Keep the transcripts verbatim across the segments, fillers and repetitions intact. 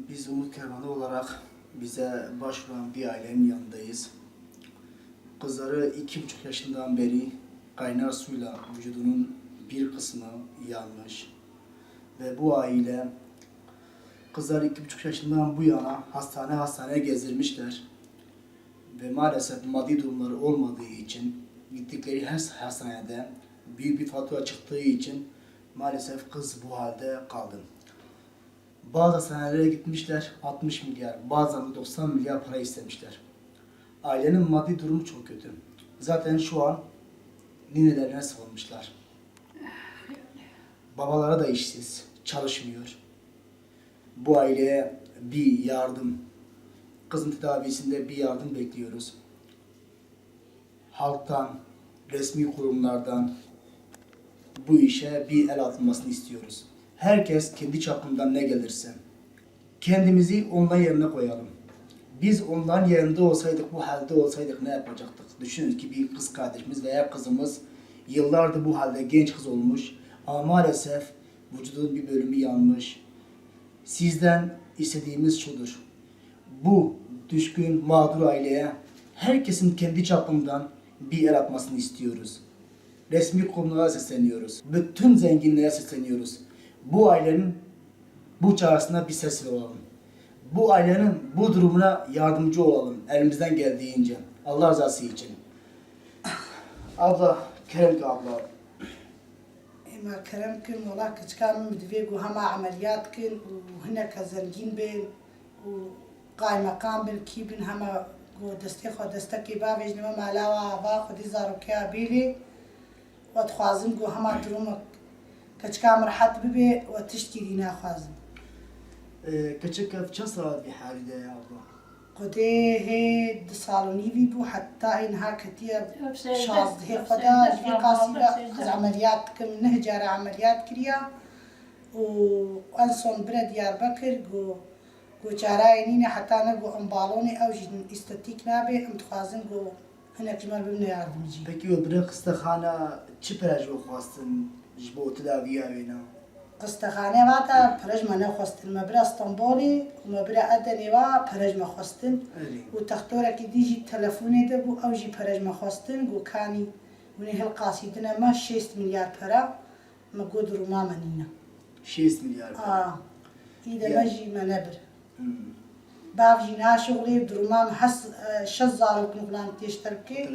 Biz Umut Kervanı olarak bize başvuran bir ailenin yanındayız. Kızları iki buçuk yaşından beri kaynar suyla vücudunun bir kısmı yanmış ve bu aile kızlar iki buçuk yaşından bu yana hastane hastane gezdirmişler. Ve maalesef maddi durumları olmadığı için gittikleri her hastanede büyük bir fatura çıktığı için maalesef kız bu halde kaldı. Bazı hastanelere gitmişler, altmış milyar, bazen de doksan milyar para istemişler. Ailenin maddi durumu çok kötü. Zaten şu an ninelerine sığınmışlar. Babaları da işsiz, çalışmıyor. Bu aileye bir yardım, kızın tedavisinde bir yardım bekliyoruz. Halktan, resmi kurumlardan bu işe bir el atılmasını istiyoruz. Herkes kendi çapından ne gelirse. Kendimizi onların yerine koyalım. Biz onların yerinde olsaydık, bu halde olsaydık ne yapacaktık? Düşünün ki bir kız kardeşimiz veya kızımız yıllardır bu halde genç kız olmuş ama maalesef vücudun bir bölümü yanmış. Sizden istediğimiz şudur. Bu düşkün, mağdur aileye herkesin kendi çapından bir el atmasını istiyoruz. Resmi kurumlara sesleniyoruz. Bütün zenginlere sesleniyoruz. Bu ailenin bu çaresine bir ses olalım. Bu ailenin bu durumuna yardımcı olalım elimizden geldiğince. Allah rızası için. Abla, kerem ki abla. Ê me kerem kin, wela keçika min bi divê ku hema emeliyat kin û hineke zengîn bên û qaymeqam bin, kî bin, hema ku destê xwe destekê bavêjin, me mala wa ava xwedî zarokeya bêlê. We dixwazim ku hema durûmek keçika min rehet bibe, we tiştkî dî naxwazim. Ee, keçik ev çend sala di vî halî de ye abla? Xwedê hê du sal û nîvî bû, heta ê niha ketiye şazdehê xwe de. Ji vî qasî de ez emeliyat dikim, neh cara emeliyat kiriya û en son bire Diyarbekir, got, got çareyê nîne, heta ne got em balonê, ew jî estetîk nabe, em dixwazin got hinek ji me re bibine yardimcî. Pekî we bire xistexana çi pere ji we xwestin ji bo tedaviya wê ne? Xistexane vate pere ji me nexwestin. Me bira Stenbolê û me bira Edenê, wa pere ji me xwestin. Erê. Û textorekî dî jî telefonê de bû, ew jî pere ji me xwestin. Got kanî hûn ê hilqasîdine me şêst milyar pere. Me got duruma me nîne. Şêst milyar pere. A, î de me jî me nebir. Hmm. Bav jî naşixulê, duruma min hes, e, şeş zarok nûxlan têşter bike.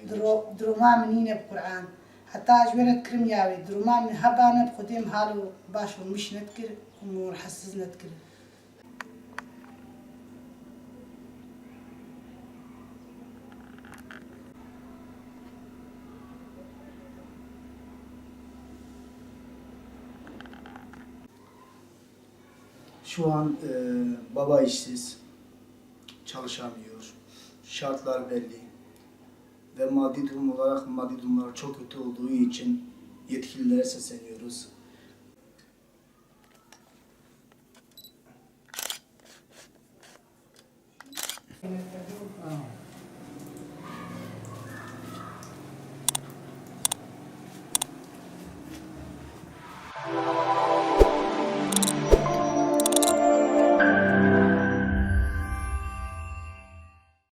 Diro-, duruma min nîne bi Qur'an. Heta ji wê re dikirim ya wê. Duruma min hebane bi Xwedê min halo baş û miş nedikir û min rehsiz nedikir. Şu an, e, baba işsiz, çalışamıyor. Şartlar belli. Ve maddi durum olarak, maddi durumları çok kötü olduğu için yetkililere sesleniyoruz.